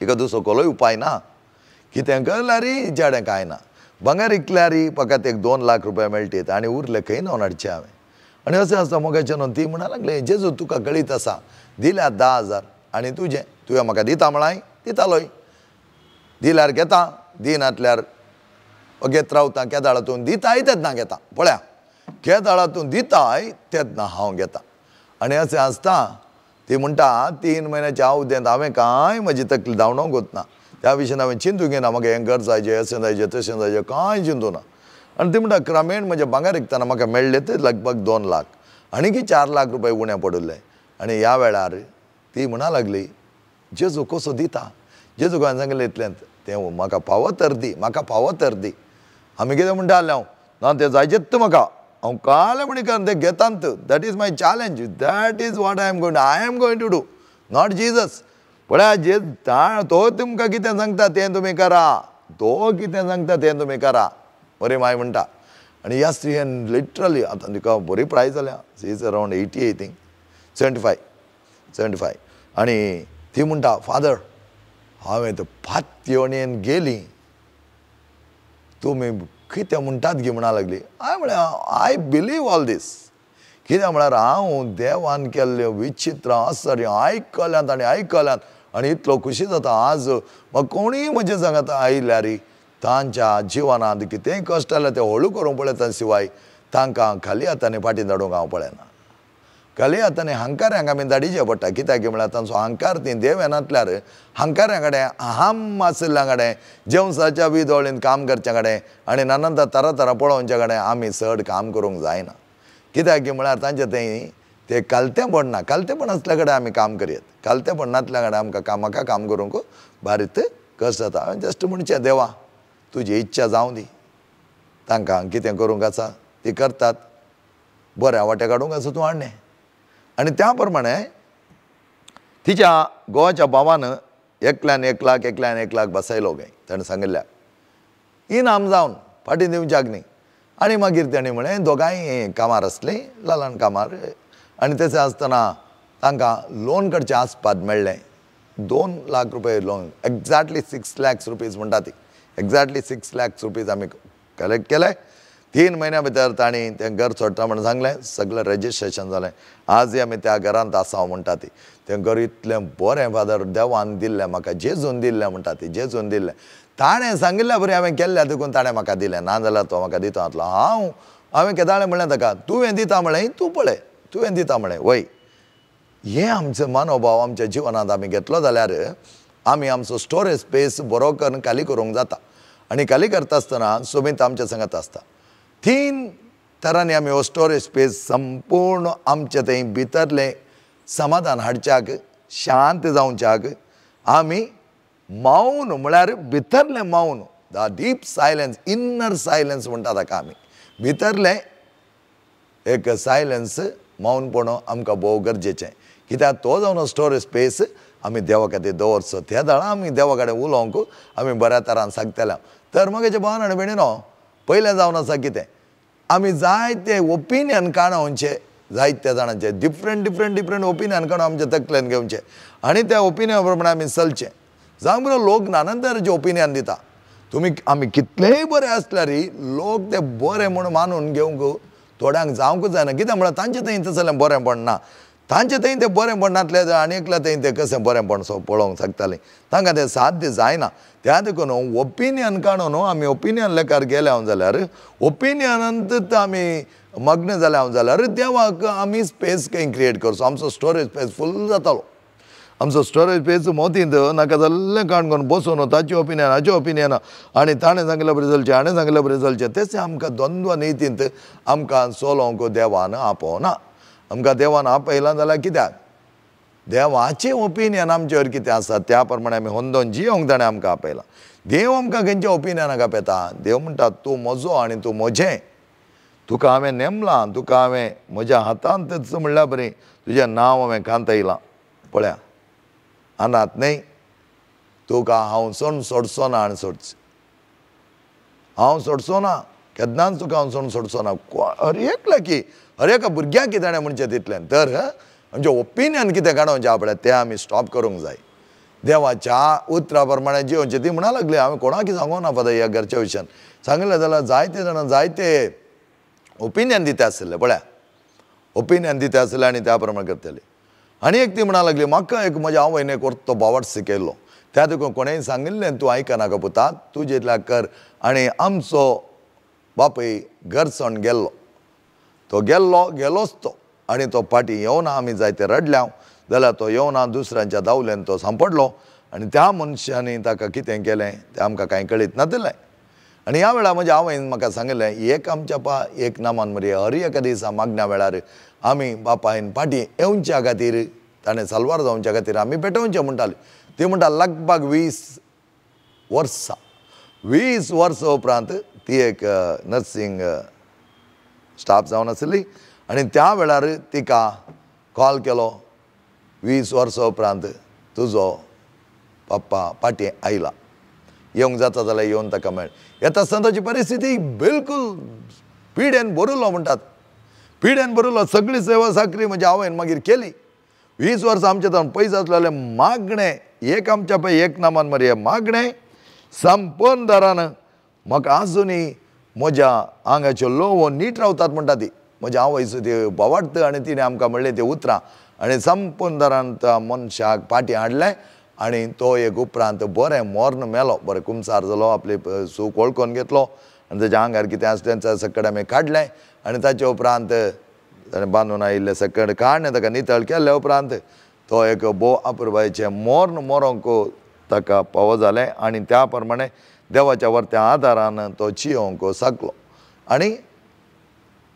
हिका दुसरो कसलोय उपाय ना, कितें करल्यार हिच्या कडेन कांय ना, भांगर विकल्यार फकत एक 2 लाख रुपया मेळटीत आनी उरले खंय न्हांवन हाडचें हांवें. आनी अशें आसता मोगाचें न्हू ती म्हणा लागले जेजू तुका कळीत आसा दिल्यार 10,000 आनी तुजें तुवें म्हाका दिता म्हळाय दितालोय, दिल्यार घेता, दिनातल्यार घेत रावता, केदाळातून दिताय तेन्ना घेता, पळया केदाळातून दिताय तेन्ना हांव घेता. आनी अशें आसता ती म्हणटा 3 म्हयन्याच्या अवधेंत हांवें कांय म्हजी तकली धांवडोवंक वतना त्या विशयान हांवें चिंतूंक घेना, म्हाका हें घर जायचें अशें जायचें तशें जायचें कांय चिंतूं ना. आनी ती म्हणटा क्रमेण म्हज्या भांगर विकतना म्हाका मेळ्ळें ते लगभग 2 लाख आनी 4 लाख रुपये उणें पडिल्ले. आनी ह्या वेळार ती म्हणा लागली जेजू कसो दिता, जेजू हांवें सांगलें इतलेंच तें म्हाका फावो तर दी, म्हाका फावो तर दी. आमी कितें म्हणटा हांव ना तें जायचेच म्हाका, हांव काल म्हणी कर तें घेतांत, that is my challenge, that is what I am going, I am going to do, not Jesus. पळया जे तो तुमकां कितें सांगता तें तुमी करा, तो कितें सांगता तें तुमी करा, बरी माय म्हणटा. आनी ह्या स्त्रियेन लिटरली आतां तिका बरी प्रायज जाल्या, she is around 80 I think 75. आनी ती म्हणटा फादर हांवें तो पातयेवणेन गेली, तुमी कितें म्हणटात गी म्हणा लागली. हांवें म्हळें I believe all these. कित्याक म्हळ्यार हांव देवान केल्ल्यो विचित्र आश्चर्य आयकल्यांत आनी आयकल्यांत आनी इतलो खुशी जाता. आज म्हाका कोणूय म्हजें सांगता आयल्यार तांच्या जिवनांत कितेंय कश्ट आयल्यार ते हळू करूंक पळयता शिवाय तांकां खाली हातांनी फाटीं धाडूंक हांव पळयना. खाली हातांनी हंकाऱ्यांक आमी धाडीचें पडटा. कित्याक म्हळ्यार तांचो हंकार ती देव येनातल्यार हंकाऱ्यां कडेन हाम आशिल्ल्या कडेन जेवसाच्या विदोळीन काम करच्या कडेन आनी नानांत तरा तरा पळोवच्या कडेन आमी चड काम करूंक जायना. कित्याक म्हळ्यार तांचे थंय ते कालतेंपण ना. कालतेंपण आसल्या कडेन आमी काम करयत, कालतेंपण नासल्या कडेन आमकां म्हाका काम करूंक बारीक कश्ट जाता. हांवें जस्ट म्हणचें देवा तुजी इच्छा जावं दी, तांकां कितें करूंक आसा ती करतात, बऱ्या वाटे काडूंक आसा तूं हाडणें. आनी त्या प्रमाणे तिच्या गोवाच्या भावान एकल्यान 1 लाख एकल्यान 1 लाख बसयलो गे ताणें सांगिल्ल्या इनाम जावन फाटीं दिवच्याक न्ही. आनी मागीर तेणें म्हळें दोगांय कामार आसलीं लालान कामार आनी तशें आसतना तांकां लोन करचें आसपाद मेळ्ळें 2 लाख रुपये लोन, एक्झॅक्टली 6 लॅक्स रुपीज म्हणटा ती, एक्झॅक्टली 6 लॅक्स रुपीज आमी कलेक्ट केले. 3 म्हयन्या भितर तांणी तें घर सोडटा म्हण सांगलें, सगळें रजिस्ट्रेशन जालें. आजय आमी त्या घरांत आसा म्हणटा ती. तें घर इतलें बरें फादर देवान दिल्लें म्हाका, जेजून दिल्लें म्हणटा ती, जेजून दिल्लें. ताणें सांगिल्ल्या बरें हांवें केल्ल्या देखून ताणें म्हाका दिलें, ना जाल्यार तो म्हाका दिता जातलो. हांवें केदाळें म्हणलें ताका तुवें दिता म्हळें, तूं पळय तुवें दिता म्हळें. वय हें आमचें मनोभाव आमच्या जिवनांत आमी घेतलो जाल्यार आमी आमचो स्टोरेज स्पेस बरो करून खाली करूंक जाता. आनी खाली करता आसतना सोबीत आमच्या सांगात आसता. 3 तरांनी आमी हो स्टोरेज स्पेस संपूर्ण आमचे थंय भितरलें समाधान हाडच्याक, शांत जावच्याक आमी मौन म्हळ्यार भितरलें मौन, the deep silence, inner silence म्हणटा ताका आमी. भितरलें एक सायलन्स मौनपण आमकां भोव गरजेचें. कित्याक तो जावन स्टोरेज स्पेस आमी देवा खातीर दवरचो. त्या दाळा आमी देवा कडेन उलोवंक आमी बऱ्या तरान सांगतले. तर म्हगेचे भावान आनी भयणीनो पयलें जावन आसा कितें आमी जायते ओपिनियन काडोवचें, जायत्या जाणांचे डिफरंट डिफरंट डिफरंट ओपिनियन काडून आमच्या तकलेन घेवचें आनी त्या ओपिनियन प्रमाणे आमी चलचें. जावं बरो लोक नाना तरेचे ओपिनियन दिता. तुमी आमी कितलेय बरे आसल्यार लोक ते बरे म्हूण मानून घेवंक थोड्यांक जावंकूच जायना. कित्याक म्हळ्यार तांचे थंय तसलें बरेंपण ना, तांचे थंय तें बरेंपण नासलें आनी एकल्या थंय तें कशें बरेंपण सो पळोवंक शकतालीं, तांकां तें साध्य जायना. त्या देखून ओपिनियन काडून आमी ओपिनियन लेखार गेले हांव जाल्यार ओपिनियनांतच आमी मग्न जाले हांव जाल्यार देवाक आमी स्पेस खंय क्रिएट करचो. आमचो स्टोरेज स्पेस फूल जातालो. आमचो स्टोरेज स्पेस मोतींत नाका जाल्लें काण करून बसून ताचें ओपिनियन हाचें ओपिनियन आनी ताणें सांगिल्ल्या बरें चलचें, हाणें सांगिल्ल्या बरें चलचें. तें आमकां द्वंद्व नितींत आमकां चलोवंक देवान आपोवना. आमकां देवान आपयलां जाल्यार कित्याक देवाचें ओपिनियन आमचेर कितें आसा त्या प्रमाणे आमी होंदोन जियोंक ताणें आमकां आपयलां. देव आमकां खंयच्या ओपिनियनाक आपयता? देव म्हणटा तूं म्हजो आनी तूं म्हजें, तुका हांवें नेमलां, तुका हांवें म्हज्या हातांतच म्हणल्यार बरें तुजें नांव हांवें कांतयलां. पळया अनाथ न्हय तुका हांव सोड सोडचो ना आनी सोडचो हांव सोडचो ना, केन्नाच तुका हांव सोड सोडचो ना. हर एकल्या की हर एका भुरग्याक कितें ताणें म्हणचें तितलें. तर आमचें ओपिनियन कितें काडोवचें आपणें तें आमी स्टॉप करूंक जाय. देवाच्या उतरा प्रमाणे जियोवचें. ती म्हणा लागली हांवें कोणाक सांगूंक ना फादर ह्या घरच्या विशयान सांगलें जाल्यार जायते जाणां जायते ओपिनियन दिता आशिल्लें. पळया ओपिनियन दिता आशिल्लें आनी त्या प्रमाणे करतले. आनी एक ती म्हणा लागली म्हाका एक म्हज्या आवयन एक वरतो बावट शिकयल्लो, त्या देखून कोणेंय सांगिल्लें तूं आयकनाका पुता, तूं जितल्या कर. आनी आमचो बापूय घरसण गेल्लो, तो गेल्लो गेलोच तो आनी तो फाटीं येवना. आमी जायते रडल्या जाल्यार तो येवना, दुसऱ्यांच्या दावल्यान तो सांपडलो आनी त्या मनशांनी ताका कितें केलें तें आमकां कांय कळीत नातिल्लें. आनी ह्या वेळार म्हज्या आवयन म्हाका सांगिल्लें एक आमच्या पा एक नामान मरे हर एका दिसा मागण्या वेळार आमी बापायन फाटीं येवच्या खातीर ताणें साल्वार जावच्या खातीर आमी पेटोवचें म्हणटाली. ती म्हणटा लगभग 20 वर्सां, 20 वर्सां उपरांत ती एक नर्सींग स्टाफ जावन आसली आनी त्या वेळार तिका कॉल केलो 20 वर्सां उपरांत तुजो पप्पा फाटीं आयला, येवंक जाता जाल्यार येवन ताका मेळ. येता आसतना ताची परिस्थिती बिलकूल पिड्यान भरिल्लो म्हणटात, पिड्यान भरिल्लो. सगळी सेवा साकरी म्हज्या आवयन मागीर केली. 20 वर्सां आमच्या तावन पयस आसलेलें मागणें एक आमच्या पळय एक नामान मरे मागणें संपूर्ण दारान म्हाका आजुनूय म्हज्या आंगाच्यो लोवो नीट रावतात म्हणटा ती. म्हज्या आवयचो ती बोवाटत आनी तिणें आमकां म्हणलें तें उतरां आनी संपूर्ण दरान त्या मनशाक पाटी हाडलें आनी तो एक उपरांत बरें मोर्न मेलो, बरें कुमसार जालो, आपली सूख वळखून घेतलो आनी ताच्या आंगार कितें आसलें तें सकट आमी काडलें आनी ताचे उपरांत ताणें बांदून आयिल्लें सकट काडलें, ताका नितळ केल्ले उपरांत तो एक भोव अपुरबायेचें मोर्न मोरोंक ताका पावो जालें आनी त्या प्रमाणे देवाच्या वरत्या आदारान तो जियोंक शकलो. आनी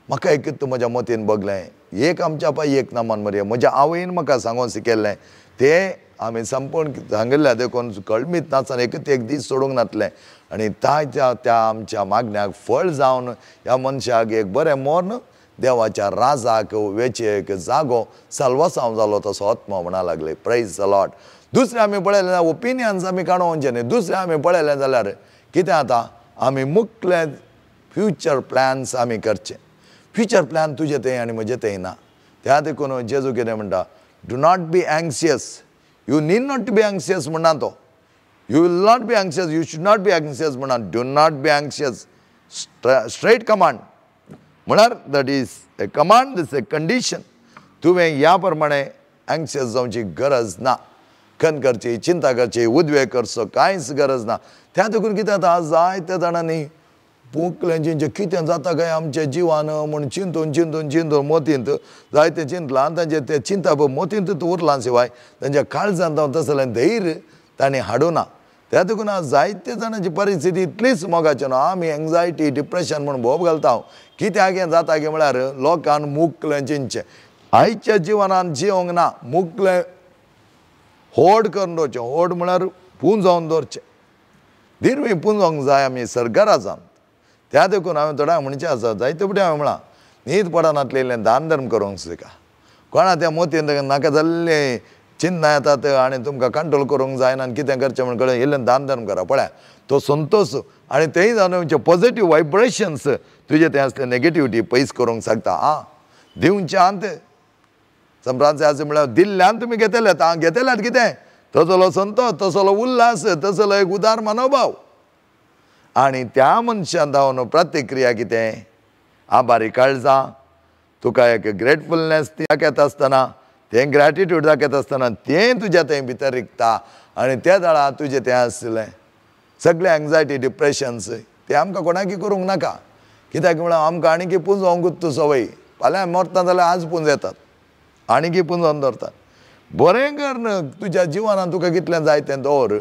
म्हाका एक म्हज्या मतीन बगलें एक आमच्या पाय एक नामान मरया म्हज्या आवयन म्हाका सांगून शिकयल्लें तें आमी संपूर्ण सांगिल्लें देखून कळमीत नासतना एकच एक दीस सोडूंक नासलें आनी ताच्या त्या आमच्या मागण्याक फळ जावन ह्या मनशाक एक बरें मोर्न देवाच्या राजाक वेचे एक जागो साल्वासांव जालो तसो आत्मा म्हणा लागले. Praise the Lord. दुसरें आमी पळयलें जाल्यार ओपिनियन्स आमी काडोवचें न्ही. दुसरें आमी पळयलें जाल्यार कितें आतां आमी मुखले फ्युचर प्लॅन्स आमी करचे. फ्युचर प्लॅन तुजें तें आनी म्हजें तें ना. त्या देखून जेजू कितें म्हणटा, do not be anxious, you need not to be anxious म्हणना तो. You will not be anxious, you should not be anxious म्हणा. Do not be anxious, straight command म्हळ्यार that is a command, is a condition. तुवें ह्या प्रमाणे anxious जावची गरज ना, खन करची, चिंता करची, उद्वेग करचो कांयच गरज ना. त्या देखून कितें आतां जायत्या जाणांनी पोकलें जिंचें कितें जाता काय आमच्या जिवान म्हूण चिंतून चिंतून चिंतून मोतींत जायतें चिंतलां आनी तांचें तें चिंतप मोतींतूच उरलां शिवाय तांच्या काळजांत तसलें धैर्य तांणी हाडूना. त्या देखून आज जायते जाणांची परिस्थिती इतलीच मोगाची न्हू, आमी एंग्जायटी डिप्रेशन म्हूण भोव घालता. कित्याक हें जाता की म्हळ्यार लोकान मुकलें चिंतचें आयच्या जिवनान जिवंक ना, मुकलें होड करून दवरचें. होड म्हळ्यार पुंजोवन दवरचें, दिरवी पुंजोवंक जाय आमी सरकारा जावन. त्या देखून हांवें थोड्यांक म्हणचें आसा, जायते फावटी हांवें म्हळां न्हीद पडनातलें दान धर्म करूंक सुद्दां कोणा त्या मोतीन नाका जाल्लें चिंतना येतात आनी तुमकां कंट्रोल करूंक जायना आनी कितें करचें म्हण कळ्ळें, इल्लें दान धर्म करा पळया तो संतोश आनी तेंय जावन पॉझिटीव वायब्रेशन्स तुजें तें आसलें नेगेटिविटी पयस करूंक शकता. आं दिवच्यान संप्रांत आसा म्हळ्यार दिल्ल्यान तुमी घेतल्यात, आं घेतल्यात कितें तसलो संतोश, तसलो उल्हास, तसलो एक उदार मनोभाव आनी त्या मनशान जावन प्रतिक्रिया कितें आभारी काळजां, तुका एक ग्रेटफुलनेस ती दाखयता आसतना, तें ग्रॅटिट्यूड दाखयता आसतना तें तुज्या थंय भितर रिगता आनी त्या वेळार तुजें तें आसलें सगळें एंग्जायटी डिप्रेशन्स तें आमकां कोणाकी करूंक नाका. कित्याक म्हळ्यार आमकां आनीकी पुंजोवंकूच तूं संवय, फाल्यां मरता जाल्यार आज पुंजयतात आनीकी पुंजोवन दवरतात. बरें कर तुज्या जिवनान तुका कितलें जाय तें दवर,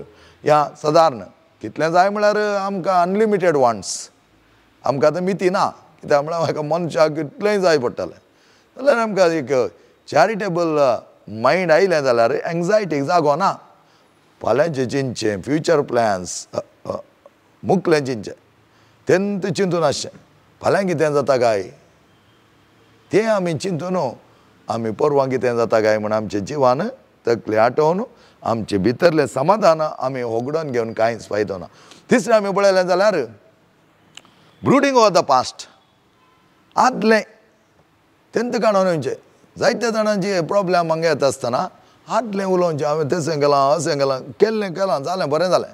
ह्या सदारण कितलें जाय म्हळ्यार आमकां अनलिमिटेड वॉन्ट्स, आमकां आतां मिती ना. कित्याक म्हळ्यार म्हाका मनशाक कितलेंय जाय पडटलें जाल्यार आमकां एक चॅरिटेबल मायंड आयलें जाल्यार एंग्जायटीक जागो ना. फाल्यांचें चिंतचें, फ्युचर प्लॅन्स मुखलें चिंतचें, तेन्ना चिंतून आसचें फाल्यां कितें जाता काय तें आमी चिंतून आमी परवां कितें जाता काय म्हूण आमच्या जिवान तकली आटोवन आमचे भितरलें समाधान आमी होगडोवन घेवन कांयच फायदो ना. तिसरें आमी पळयलें जाल्यार ब्रुडींग ओवर the past, आदलें तेंत काडून येवचें. जायत्या जाणांची प्रॉब्लेम हांगा येता आसतना आदलें उलोवचें, हांवें तशें केलां अशें केलां, केल्लें केलां जालें बरें जालें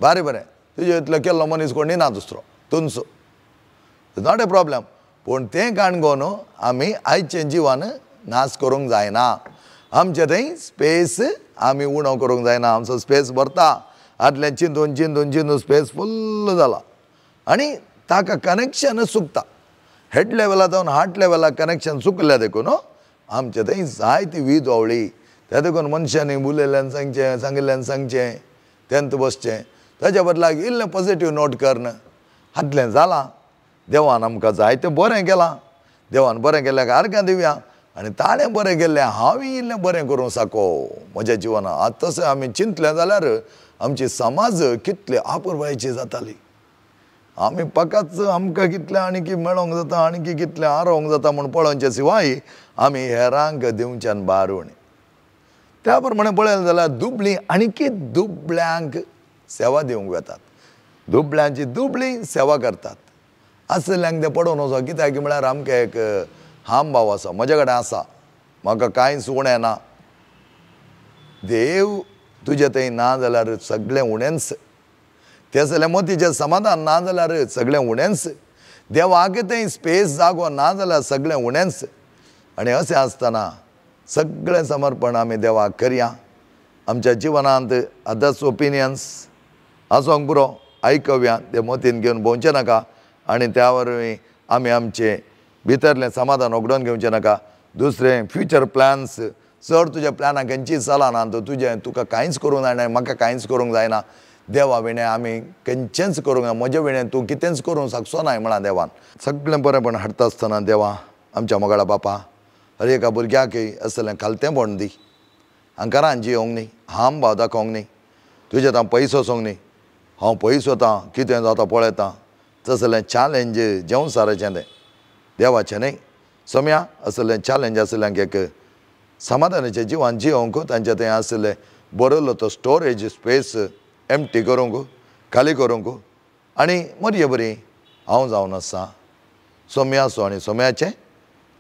बारी बरें, तुजें इतलो केल्लो मनीस कोणी ना दुसरो तुमचो, not a problem. पूण तें काणकोण आमी आयचें जिवन नाश करूंक जायना. आमचें थंय स्पेस आमी उणो करूंक जायना, आमचो स्पेस भरता आदलें चिंतून चिंतून चिंतून स्पेस फुल्ल जाला आनी ताका कनेक्शन चुकता. हेड लेवला जावन हार्ट लेवलाक कनेक्शन चुकलें देखून आमचें थंय जायती वीज व्हांवली. त्या देखून मनशांनी उलयल्ल्यान सांगचें, सांगिल्ल्यान सांगचें, तेंत बसचें, ताच्या बदलाक इल्लें पॉझिटीव नोट करून आदलें जालां, देवान आमकां जायतें बरें केलां, देवान बरें केल्यार आर्गां दिवया आनी ताणें बरें केल्लें हांवूय इल्लें बरें करूंक साको म्हज्या जिवनांत. आतां तशें आमी चिंतलें जाल्यार आमची समाज कितले अपुरबायेची जाताली. आमी पकाच आमकां कितलें आनी मेळोंक जाता आनी कितलें आरोवंक जाता म्हूण पळोवचें शिवाय आमी हेरांक दिवच्यान भार उणें. त्या प्रमाणे पळयलें जाल्यार दुबळीं आनीकी दुबळ्यांक सेवा दिवंक वेतात, दुबळ्यांची दुबळीं सेवा करतात. आसल्यांक तें पडोवन वचो, कित्याक म्हळ्यार आमकां एक हाम भाव आसा, म्हजे कडेन आसा, म्हाका कांयच उणें ना. देव तुजें थंय ना जाल्यार सगळें उणेंच. तें जाल्यार मतीचें समाधान ना जाल्यार सगळें उणेंच, देवाक तें स्पेस जागो ना जाल्यार सगळें उणेंच। आनी अशें आसतना सगळें समर्पण आमी देवाक करया। आमच्या जिवनांत अदर्स ओपिनियन्स आसोंक पुरो, आयकव्या, ते मतीन घेवन भोंवचें नाका आनी त्या वरवीं आमी आमचें भितरलें समाधान उगडोवन घेवचें नाका। दुसरें फ्युचर प्लॅन्स, चड तुज्या प्लॅनां खंयची चलना, तुजें तुका कांयच करूंक जायना, म्हाका कांयच करूंक जायना, देवा विणें आमी खंयचेंच करूंक जायना, म्हजे विणें तूं कितेंच करूंक शकचो ना म्हळां देवान। सगळें बरेंपण हाडटा आसतना देवा आमच्या मोगाळा बापा हर एका भुरग्याकय असलें खालतेंपण दी, अंकारान जियोंक न्ही, हांब भाव दाखोवंक न्ही, तुजें तां पयसो वचोंक न्ही, हांव पयस वतां कितें जाता पळयतां, तसलें चॅलेंज जेवसाराचें तें देवाचें न्ही। सोम्या असलें चॅलेंज आसल्यांक एक समाधानाचें जिवन जियोंक तांचे थंय आसलें बरयलो तो स्टोरेज स्पेस एम्प्टी करूंक, खाली करूंक आनी मरये बरी हांव जावन आसा सोम्याचो आनी सोम्याचें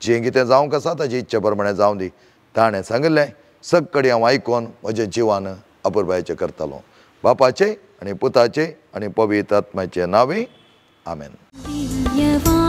जें कितें जावंक आसा ताजे इच्छे प्रमाणें जावं दी। ताणें सांगिल्लें सगळी हांव आयकून म्हजें जिवन अपुरबायेचें करतालो। बापाचें आनी पुताचें आनी पवित्र आत्म्याचें नांवे आमेन।